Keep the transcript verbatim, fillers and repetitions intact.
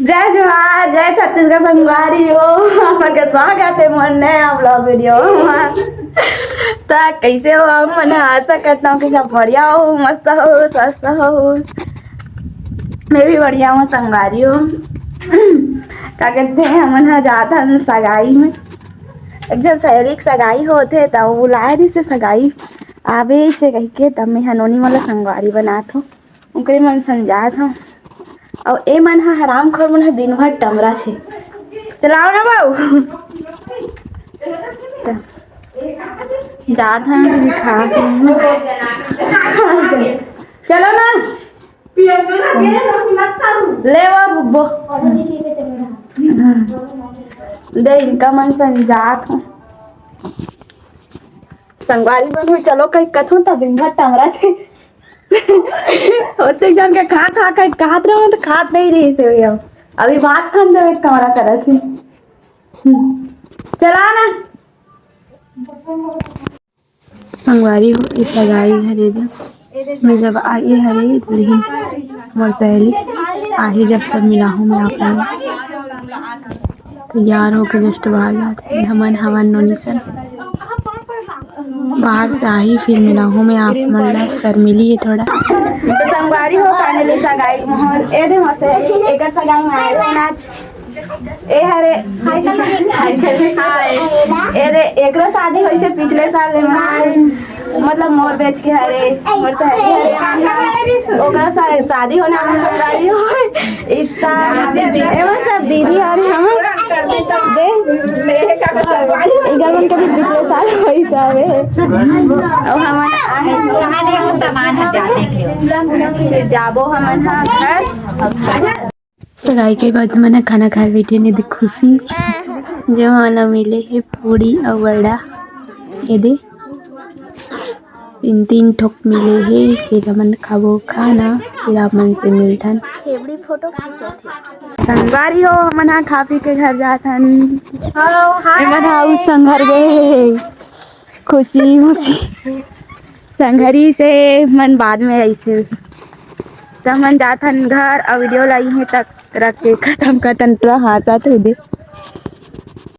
जय जोहार, जय छत्तीसगढ़ संगवारी हो। आप मन के स्वागत हे मोर नया vlog video मा। त कइसे हो आप मन? आशा करत हँव कि सब बढ़िया हो, मस्त हो, स्वस्थ हो। मैं भी बढ़िया हँव संगवारी हो। का कहिथे, हमन ह जात हन सगाई में। एक झन सहेली के सगाई होत हे, त वो बुलाए रहिसे सगाई आबे से कहिके, त मैं ह नोनी मन ला संगवारी बनात हँव। ओकरे मन संग जात हँव। अउ ए मन ह हरामखोर मन ह दिन भर टमरथे। चलाओ ना बाबू। जात हन, खा। चलो ना। ले वो रुब्बो। दे इनका मन संग जात हँव। संगवारी मन हो, चलो कहीं कथों त दिन भर टमरथे। ओतेक जन के खा, खा, खा, खात रहो त खात नहीं रहिसे। अभी भात खान देवे टमरा करत हे। हम्म। चला ना। संगवारी हो, ए सगाई हरे दे। मैं जब आई हरे दुल्हिन, मोर सहेली आही जब, तब मिलाहूँ मैं आप मन। तैयार होके just बाहर जात हे। हमन हवन नोनी सन। बाहर से आही, फिर मिलाहूँ मैं आप मन ला। शर्मिली हे थोड़ा। तो संगवारी हो, finally सगाई के माहौल। ए दे मोर सहेली, एकर सगाई में आए रहे नाच। ए हरे, हाय कर दे। हाय कर दे। ए दे, एकरो शादी होइसे पिछले साल में, मतलब मोर batch के हरे, मोर सहेली हरे, ओकरा शा-, शादी होना, हमर संगवारी हो। इस साल एमन सब दीदी हरे, हम दे, इधर मन के भी पिछले साल होइस हवे। अब हमन आहे, सामान ह जाने के। जाबो हमन ह घर। सगाई के बाद मन ह खाना खाए बैठे ने, दे खुशी, जो हमन ला मिले हे पूड़ी अउ वड़ा, ए दे तीन तीन ठोक मिले हे। फिर हमन खाबो खाना, फिर आप मन से मिलथन। फेवड़ी फोटो खींचत हे। संगवारी हो, हमन ह खा पी के घर जात हन। ए मन ह अउ संघर गे हे। खुशी, खुशी। संघरी से मन बाद में अइसे। त हमन जात हन घर, अउ video ला इहें तक रख के खतम करथन। पूरा हांसत हे दे।